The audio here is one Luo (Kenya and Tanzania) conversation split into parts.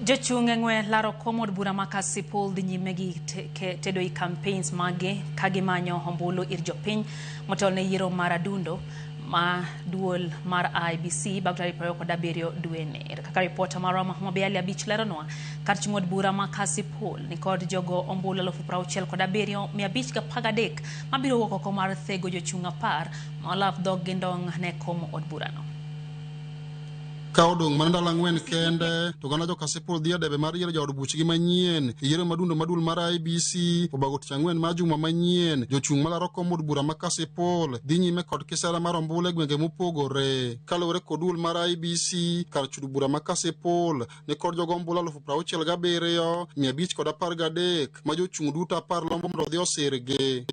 Jochung' e ng'we laro kom od bura ma Kasipul dhi nyime gi tedo i campaigns maggi ka gimanyo ombulu ir jopiny motelo ne yiero mar adundo ma duol mar IEBC bang' tarik 27 dweni. Kaka ripota marwa ma Homa Bay Ali Abich leronwa, kar chung' od bura ma Kasipul nikod jogo ombulu 67,513 mabiro wuok oko mar thego jochung' 10 ma olaf dhog gi ndong' ne kom od burano. Ka odong' mana ndalo 4 kende to oganda jo Kasipul dhi e debe mar yiero jaod buchgi manyien e yiero madundo ma duol mar IEBC obago tich ang'wen mar juma manyien. Jochung' malaro kom od bura ma Kasipul dhi nyime kod kisera mar ombulu e gwenge mopogore. Kaluwore kod duol mar IEBC, kar chudo bura ma Kasipul ni kod jogo ombulu 67,513 ma jochung' duto 10 lombo mondo odhi osirgi.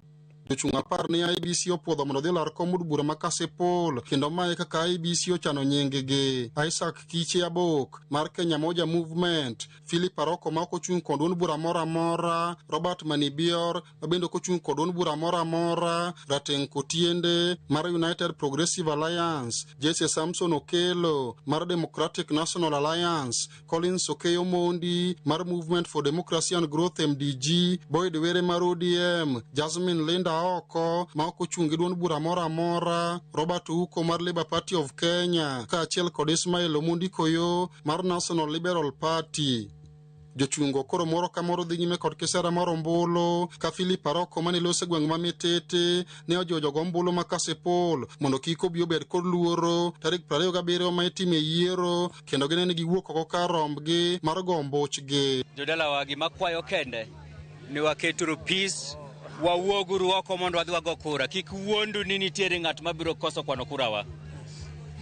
Jochung' 10 ni IEBC opuodho mondo odhi olar kom od bura ma Kasipul kendo mae kaka IEBC ochano nying-gi. Isaac Kiche Abok mar Kenya Moja Movement, Philip Aroko ma ok ochung' kod duond bura moro amora, Robert Manibior ma bende ok ochung' kod duond bura moro amora, Rateng' Kotiende mar United Progressive Alliance, Jesse Samson Okelo mar Democratic National Alliance, Collins Okeyo Mondi mar Movement for Democracy and Growth MDG, Boyd Were mar ODM, Jasmine Linda Oko ma ok ochung' gi duond bura moro amora, Robert Ouko mar Labour Party of Kenya, kaachiel kod Ismail Omondi Koyo mar National Liberal Party. Jochungo koro moro ka moro dhi nyime kod kisera mar ombulu ka Philip Aroko mane loso e gweng' ma Mitete ne ojiwo jogo ombulu ma Kasipul mondo kik obi obed kod luoro tarik 27 ma itime yiero kendo gine ni giwuok oko kar rombgi mar go ombuchgi. Jodalawa, gima kwayo kende ni waketuru peace, wawuoguru oko mondo wadhi wago kura. Kik wuondu ni nitiere ng'at mabiro koso kwano kurawa.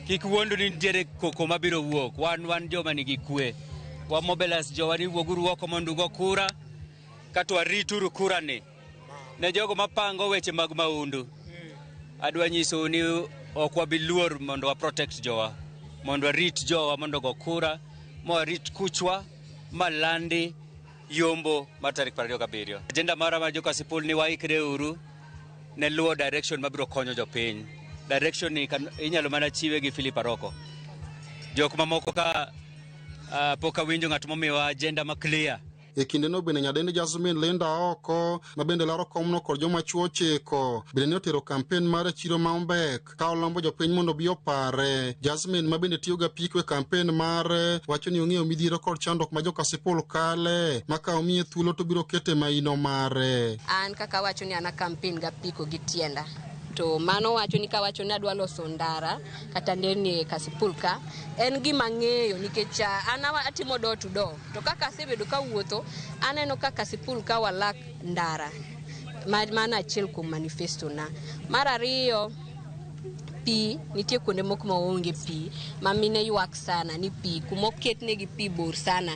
Kik wuondu ni nitiere koko mabiro wuok. Wan joma nigi kwe. Wa mobilize jowa ni wuoguru oko mondo ugo kura, kato warituru kura ni. Ne jogo mapango weche mag maundu, adwa nyisou ni ok wabi luor mondo wa protect jowa, mondo warit jowa mondo ogo kura, ma warit kuchwa, ma landi yombo mar tarik 27. Agenda mara mar jo Kasipul ni waikre uru ne luwo direction mabiro konyo jopiny. Direction ni inyalo mana chiwe gi Philip Aroko. Jok mamoko ka pok awinjo ng'at momiwa agenda ma clear. E kindeno bende nyadendi Jasmine Linda Oko ma bende laro komno kod joma chuo 9 bende ne otero kampen mare chiro ma Ombek ka olombo jopiny mondo obi opare. Jasmine ma bende tiyo ga apiko e kampen mare wacho ni ong'eyo midhiero kod chandruok ma jo Kasipul kale ma ka omiye thuolo to biro kete maino mare. An kaka awacho ni an a kampen ga apiko gi tienda. To mano wacho ni kawacho ni adwa loso ndara kata nderni e Kasipul ka, en gima ang'eyo nikech an atimo door to door. To kaka asebedo kawuotho, aneno ka Kasipul ka walak ndara. Mano achiel kuom manifesto na. Mar ariyo, pi, nitie kuonde moko ma onge pi, ma mine ywak sana ni pi, kuma oketnegi pi bor sana,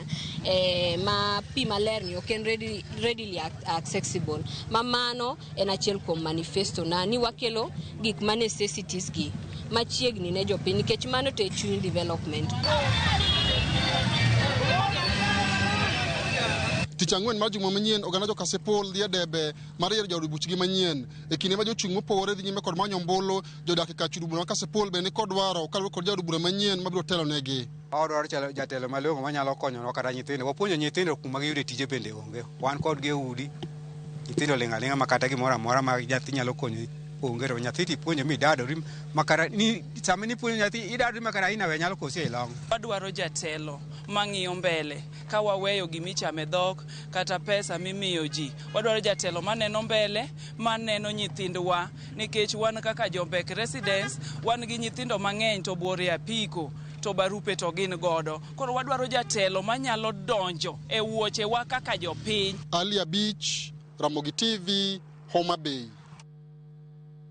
ma pi maler ni ok en readily accessible. Ma mano en achiel kuom manifesto na ni wakelo gik ma necessities gi machiegni ne jopiny, nikech mano to e chuny development. Tich ang'wen mar juma manyien, oganda jo Kasipul dhi e debe mar yiero jaod buchgi manyien. E kinde ma jochung' mopogore dhi nyime kod manyo ombulu, jodak e kar chudo bura ma Kasipul bende nikod dwaro kaluwore kod jaod bura manyien mabiro telo negi. Wadwaro jatelo malong'o manyalo konyonwa kata nyithindo. Wapuonjo nyithindo kuma giyude tije bende onge. Wan kodgi e udi, nyithindo ling' aling'a ma kata gimoro amora ma nyathi nyalo konyi onge. To nyathi tipuonjo midadori ma kata ni sama nipuonjo nyathi idadori ma kata inawe nyalo kosi e long'. Wadwaro jatelo mang'iyo mbele ka waweyo gimichame dhok kata pesa mimiyo ji. Wadwaro jatelo maneno mbele, maneno nyithindwa, nikech wan kaka Jombek residents wan gi nyithindo mang'eny to buore apiko to barupe to gin godo. Koro wadwaro jatelo manyalo donjo e wuochewa kaka jopiny. Ali Abich, Ramogi TV, Homa Bay.